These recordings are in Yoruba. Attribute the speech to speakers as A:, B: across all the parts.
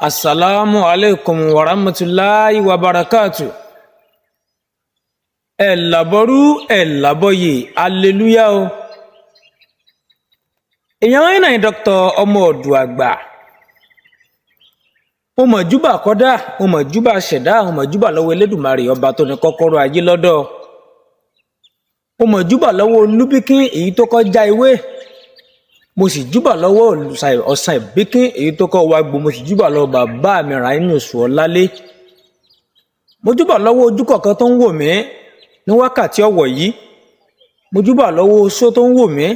A: Asalaamu aleykum wa rahmatulahi wa barakatu. Ẹ làbọrú ẹ làbọyè, aleluya o. Èèyàn wáyé náà ni Dr. Ọmọ Ọ̀dọ̀ Àgbà. Mo mọ̀ júbà kọ́dá, mo mọ̀ júbà ṣẹ̀dá, mo mọ̀ júbà lọ́wọ́ Elédùmarè ọba tó ní kọ́kọ́rọ́ ayé lọ́dọ̀. Mo mọ̀ júbà lọ́wọ́ Olúbíkín èyí tó kọ́ já ewé. Mo sì júbà lọ́wọ́ Ọ̀sán Ìbíkín èyí tó kọ́ wa gbò. Mo sì júbà lọ́wọ́ bàbá mi Ràínú Ọ̀lálé. Mo júbà lọ́wọ́ ojú kọ̀ọ̀kan tó ń wò mí ní wákàtí ọ̀wọ̀ yìí. Mo júbà lọ́wọ́ oṣó tó ń wò mí.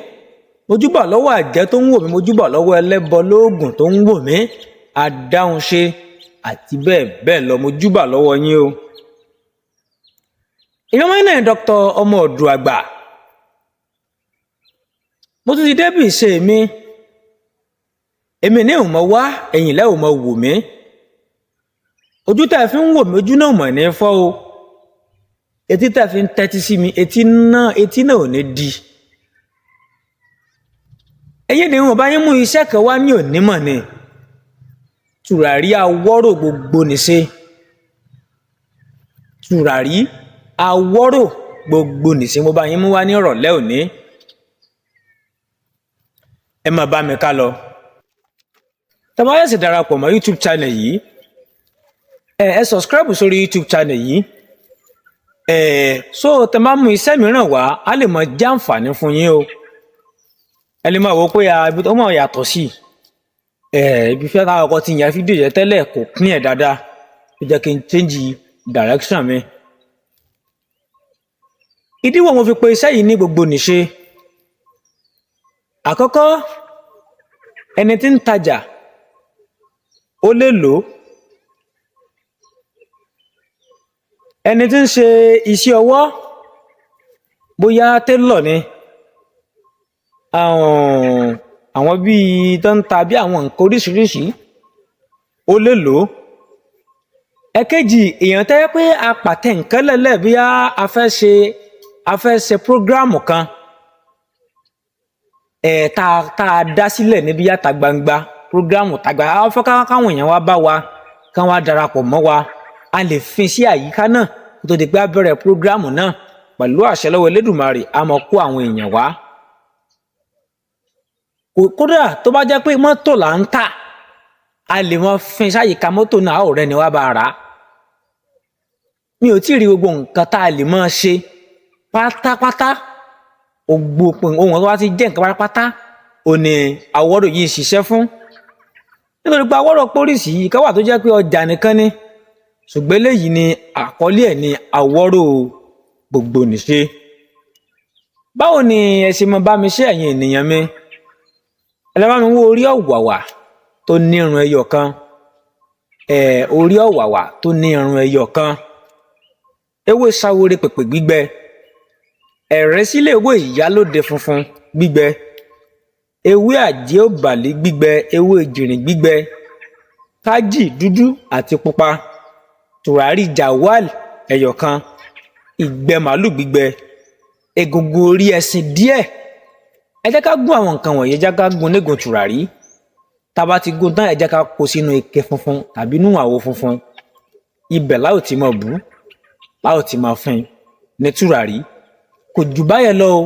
A: Mo júbà lọ́wọ́ àjẹ́ tó ń wò mí. Mo júbà lọ́wọ́ ẹlẹ́bọ lóògùn tó ń wò mí. Adáhunṣe àti bẹ́ẹ̀ bẹ́ẹ̀ lọ, mo júbà lọ́wọ́ yín o. Ìyẹn wọn náà Dr. Ọmọ Ọ̀dọ̀ Àgbà. Mo tún ti débì ṣe mi. Èmi ní ò mọ wá, ẹ̀yìn lẹ́ ò mọ wò mí. Ojú tá ẹ fi ń wò mí, ojú náà mọ̀ ní fọ́ o. Etí tá ẹ fi ń tẹ́tí sí mi, etí náà ò ní di. Ẹ̀yin ni wọn bá yín mú iṣẹ́ kan wá ní onímọ̀ ni. Tùràrí awọ́rò gbogbo nìṣe. Tùràrí awọ́rò gbogbo nìṣe mo bá yín mú wá ní ìrọ̀lẹ́ òní. Ẹ máa bá mi ká lọ. Tẹ́ bá ṣẹ̀ṣẹ̀ darapọ̀ mọ́ YouTube channel yìí, ẹ subscribe sórí YouTube channel yìí. Ẹ so tẹ́ bá mú iṣẹ́ mìíràn wá, á lè mọ jàǹfààní fún yín o. Ẹ lè máa wò ó pé ibi tó mọ̀ yàtọ̀ sí i. Ibi fẹ́ káwọn ọkọ ti yan fídíò yẹn tẹ́lẹ̀ kò clear ẹ̀ dáadáa. Ó jẹ́ kí n change direction mi. Ìdí wo mo fi pe iṣẹ́ yìí ní gbogbo nìṣe? Àkọ́kọ́, ẹni tí ń tajà ó lè lò ó. Ẹni tí ń ṣe iṣẹ́ ọwọ́, bóyá télọ̀ ni, àwọn bíi tó ń ta bí àwọn nǹkan oríṣiríṣi, ó lè lò ó. Ẹ̀kejì, èèyàn tẹ́ pé a pàtẹ nǹkan lẹ́lẹ̀ bí a fẹ́ ṣe prógráàmù kan, tá a dá sílẹ̀ níbi yàtà gbangba, prógráàmù tàgbà, a fẹ́ káwọn èèyàn wá bá wa, kán wá darapọ̀ mọ́ wa, a lè fi sí àyíká náà kó tó di pé a bẹ̀rẹ̀ prógráàmù náà. Pẹ̀lú àṣẹ lọ́wọ́ Elédùmarè, a máa kó àwọn èèyàn wá. Kódà tó bá jẹ́ pé mọ́tò là ń tà, a lè mọ fin sáyìíká mọ́tò náà, ọ̀rẹ́ ni wá bá rà á. Mi ò tí ì rí gbogbo nǹkan tá a lè máa ṣe pátápátá. Gbogbo ohun tó bá ti jẹ́ nǹkan pátápátá ò ní àwọ̀rò yìí ṣiṣẹ́ fún. Nítorí pé àwọ̀rò pólísì yìí ká wà tó jẹ́ pé ọjà nìkan ni, ṣùgbọ́n eléyìí ni àkọlé ẹ̀ ní àwọ̀rò gbogbo nìṣe. Báwo ni ẹ ṣe máa bá mi ṣe ẹ̀yin ènìyàn mi? Ẹ lọ bá mi wó orí ọ̀wàwà tó ní irun ẹyọ kan. Orí ọ̀wàwà tó ní irun ẹyọ kan. Ewé ṣawore pèpè gbígbẹ. Ẹ̀rẹ́ sílẹ̀ ewé ìyálóde funfun gbígbẹ. Ewé àjẹ́ òbàlẹ̀ gbígbẹ, ewé jìnrìn gbígbẹ. Kájì dúdú àti pupa. Tùràrí jawal ẹyọ kan. Ìgbẹ́ màálù gbígbẹ. Egungun orí ẹṣin díẹ̀. Ẹ jẹ́ ká gún àwọn nǹkan wọ̀nyí, ẹ jẹ́ ká gún nígun tùràrí. Tá a bá ti gún tán, ẹ jẹ́ ká kó sínú ike funfun tàbí inú àwo funfun. Ibẹ̀ la ó ti máa bù, la ó ti máa fín ní tùràrí. Kò jù báyẹn lọ o.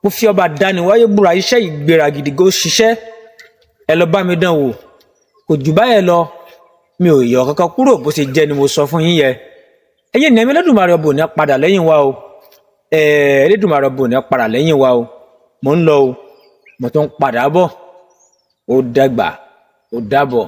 A: Mo fi ọba dániwáyé búra, iṣẹ́ ìgbéra gidi gan ṣiṣẹ́. Ẹ lọ bá mi dán wò. Kò jù báyẹn lọ. Mi ò yọ kankan kúrò, bó ṣe jẹ́ ni mo sọ fún yín yẹn. Ẹ̀yin ènìyàn mi, Elédùmarè ọba ò ní padà lẹ́yìn wa o. Elédùmarè ọba ò ní padà lẹ́yìn wa o. Mo ń lọ o, mo tún ń padà bọ̀. Ó dàgbà, ó dàbọ̀.